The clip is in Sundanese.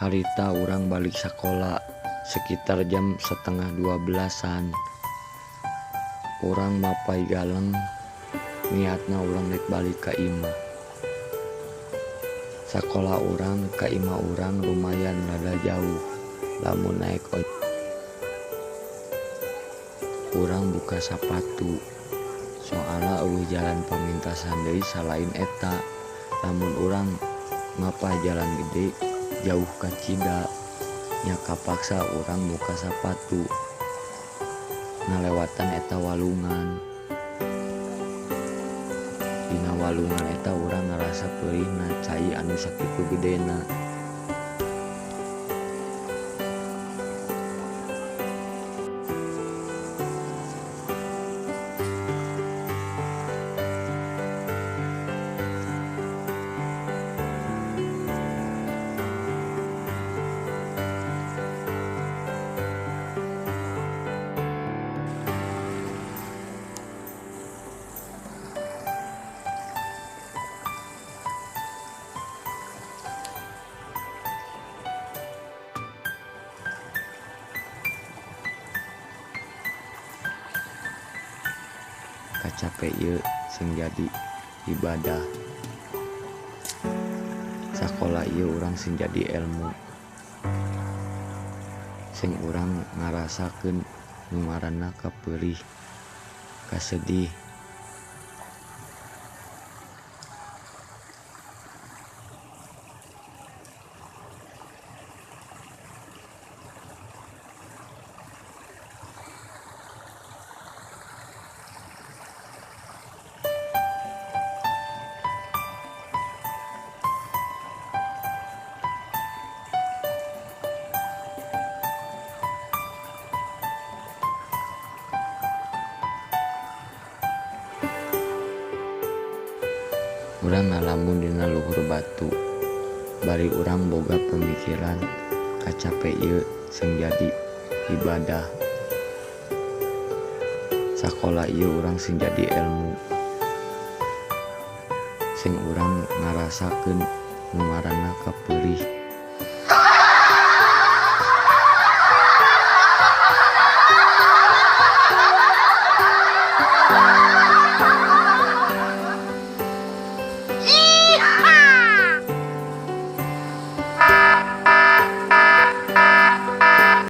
Harita urang balik sakola sekitar jam 11.30-an. Urang mapay galeng, niatna urang rek balik ka imah. Sakola urang ka imah urang lumayan rada jauh lamun naek ojek. Urang buka sapatu, soalna euweuh jalan pamintasan deui salain eta. Lamun urang mapay jalan gede jauh kacida, nya kapaksa urang muka sapatu ngalewatan eta walungan. Dina walungan eta urang ngarasa peurihna cai anu sakitu gedena. Kacape ieu sing jadi ibadah. Sakola ieu urang sing jadi elmu. Sing urang ngarasakeun nu ngaranna kapeurih, kasedih. Urang ngalamun dina luhur batu, bari urang boga pemikiran kacape ieu sing jadi ibadah. Sakola ieu urang sing jadi elmu. Sing urang ngarasakeun nu ngaranna kapeurih,